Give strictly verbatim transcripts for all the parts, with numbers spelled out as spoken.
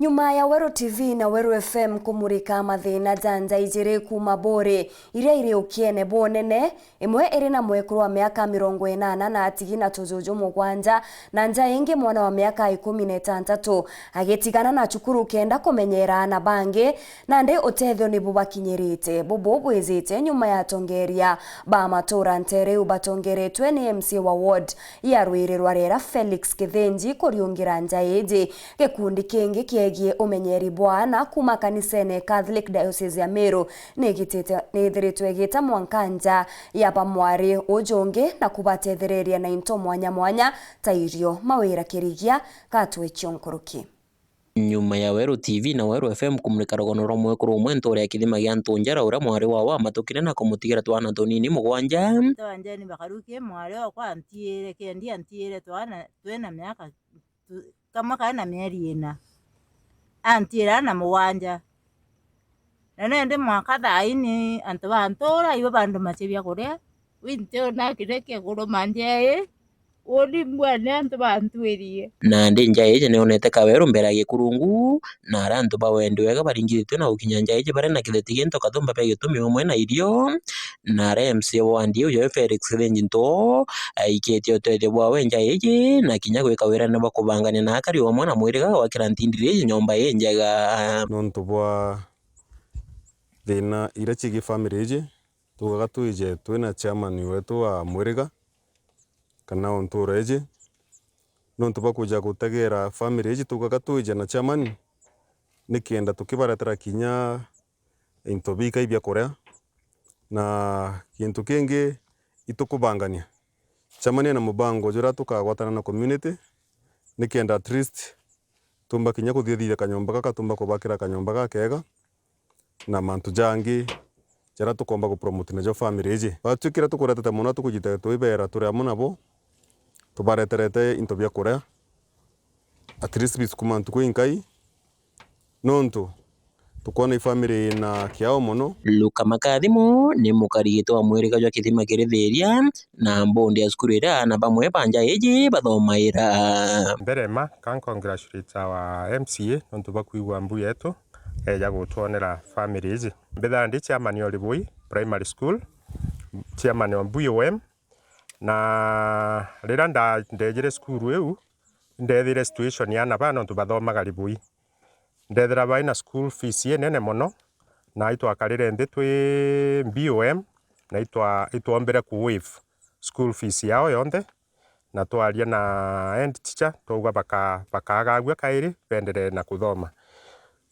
Nyuma ya Weru T V na Weru F M kumurika mathina ja nja ijiri kuuma Buri, iria iri ukiene bunene, imwe iri na mwekuru wa miaka mirongo inana na atigi na tujuju mugwanja, na nja ingi mwana wa miaka ikumi na itantatu, agitigana na cukuru kenda kumenyera aana bangi, nandi utethio ni bubakinyirite. Bubu bwijite nyuma ya atongeria ba matura ntere iu batongeretwe ni M C A wa ward ya Rwiri rwa Rera Felix Kithinji kuriungira nja iji. Gikundi kingi kiegie umenyeri bwa aana kuuma kanisene Catholic Diocese ya Meru nigitite, niithiritwe igita mwanka nja ya bamwari ujungi na kubatethereria na into mwanya mwanya ta irio, mawira kirigia. Gatwechio nkuruki. Nyuma ya Weru T V na Weru F M kumurika rugano rwa mwekuru umwe ntuura ya kithima gia Ntunjara, uria mwari wawe amatukire na kumutigira twana tunini mugwanja. Twa njeni bakaruki mwari okwa antiire, kendi antiire twana twina miaka tu-, kamwe kari na mieri ina. Antiira na mugwanja. Na nindi mwaka thaini antu ba ntuura ibo bandumacia biakuria, wi nti unakire kiguru manjei, uni mbua ni antu bantwirie. Nandi nja iji nionete kaweru mbere ya gikurungu, na aria antu ba wendi wega baringithitue na gukinya nja iji bari na kitheti gintu kathumba bia gitumi umwe na irio, na aria M C A wa wandi iu Joe Felix Kithinji Nto aikitie utethio bwawe nja iji, na kinya gwika wirane bwa kubangania na akari umwe na mwiriga gwakira ntindiri iji nyomba injega. Nontu bwa thina iria ciigi family iji, tugaga twije twina chairman wetu wa mwiriga, kana o ntuura iji. Nontu bwa kwija gutegera family iji, tugaga twije na chairman, nikenda tukibaretera kinya into bikai bia kuria, na gintu kingi itukubangania. Chairman ena mubango juria tukagwatana na community, nikenda at least tumba kinya kuthithia kanyomba gaka, tumba kubakira kanyomba gakega, na mantu jangi jaria tukomba gupromote najo family iji. Batwi kiria tukuretete mono, tukujite twibera turi amwe nabo, tubareterete into bia kuria, at least bisukuma ntuku inkai, nontu tukwona i family ina kiao mono. Luka Makathimo ni mukari giti wa mwiriga jwa Kithima kiri Thiria, na mbondi ya cukuru iria aana bamwe ba nja iji bathomaira. Mbere ma, ka congratulate our M C A nontu bwa kwigua mbu yetu, eja gutwonera family iji. Mbithaa ndi chairman o Ribui Primary School, chairman o Mbui O M, na riria nda-, ndejire cukuru iu, ndethire situation ya aana baa nontu bathomaga Ribui. Ndethira baina school fees inene mono, na itwakarire nthi twi B O M, na itwa-, itwombire ku waive school fees yao yonthe, na twaria na head teacher, twauga baka-, bakaagagua kairi, benderee na kuthoma.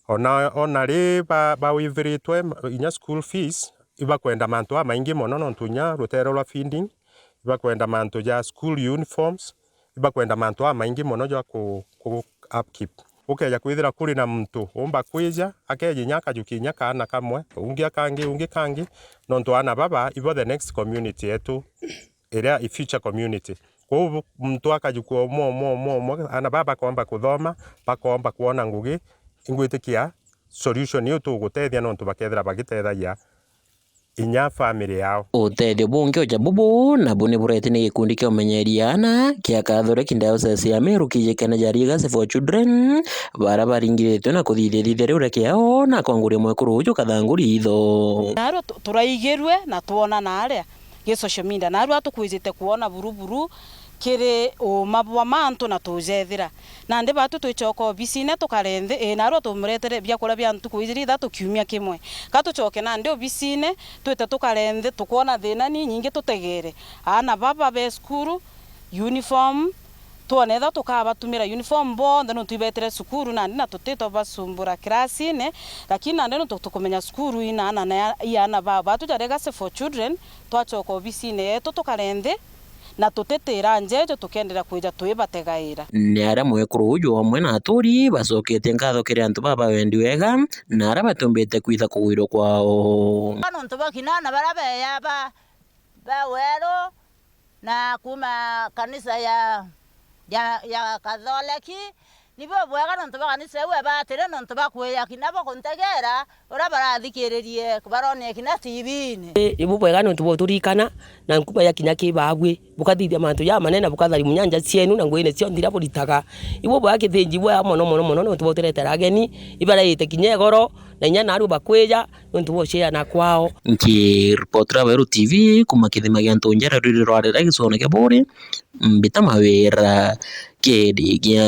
Ona, ona ri ba-, bawaiviritwe inya school fees, ibakwenda mantu amaingi mono, nontu inya rutere rwa feeding, ibakwenda mantu ja school uniforms, ibakwenda mantu amaingi mono ja ku, ku upkeep. Ukeja kwithira kuri na muntu umba kwija, akeja inya akajukia inya kaana kamwe, ungi akangi, ungi kangi, nontu aana baba ibo the next community yetu, iria i future community. Kwou muntu akajukua umwe, umwe, umwe, umwe, aana baba bakomba kuthoma, bakomba kwona ngugi, ingwitikia solution iu tugutethia nontu bakethira bagitethagia inya family yao. Utethio bungi uja bubu nabu ni bureti ni gikundi kia umenyeria aana kia Catholic Diocese ya Meru kijikene ja Legacy for Children, baria baringithitue na kuthithia thithia riu ria kiao na kwanguria mwekuru uju kathangu ritho. Narua tu-, turaigirue na twona na aria gi social media, narua tukwijite kwona buruburu kiri uuma bwa mantu na tujethira. Nandi batu twichoka obisine tukare nthi, ii, narua tumuretere biakuria bia ntuku ijiri ithatu kiumia kimwe. Ka tuchoke nandi obisine, twite tukare nthi, tukwona thina ni nyingi tutegere. Aana baba be cukuru, uniform, twone etha tukabatumira uniform bonthe nontu ibetere cukuru nandi na tutitwa basumbura kirasine, lakini nandi nontu tukumenya cukuru ina aana na ya, i aana baba. Batu ja Legacy for Children, twachoka obisine yetu tukare nthi, na tutitira njejo tukienderea kwija twibategaira. Ni aria mwekuru uju amwe na aturi bacoketie nkatho kiri antu baba wendi wega na aria batumbite kwitha kugwirwa kwao. Nontu bwa kina aana baria beya ba, ba weru na kuma kanisa ya, ya, ya Katholeki, Ni bubwega nontu bwa kanisa iu ebatire nontu bwa kwija kinya bo kuntegera uria barathikiririe baronia kinya T V-ini. Ni bubwega nontu bwa uturikana na nkuma ya kinya ki baagwi, bukathithia mantu jamanene, bukatharimunya nja cienu na nguine cionthe iria buritaga. Ibubwega kithinji bwega mono mono mono nontu bwa uturetera ageni ibaraite kinya igoro na inya naarua bakwija nontu bwa uciana kwao. Nkiripotera Weru T V kuma kithima gia Ntunjara rwiri rwa rira gicone kia Buri, mbita Mawira Kedigia.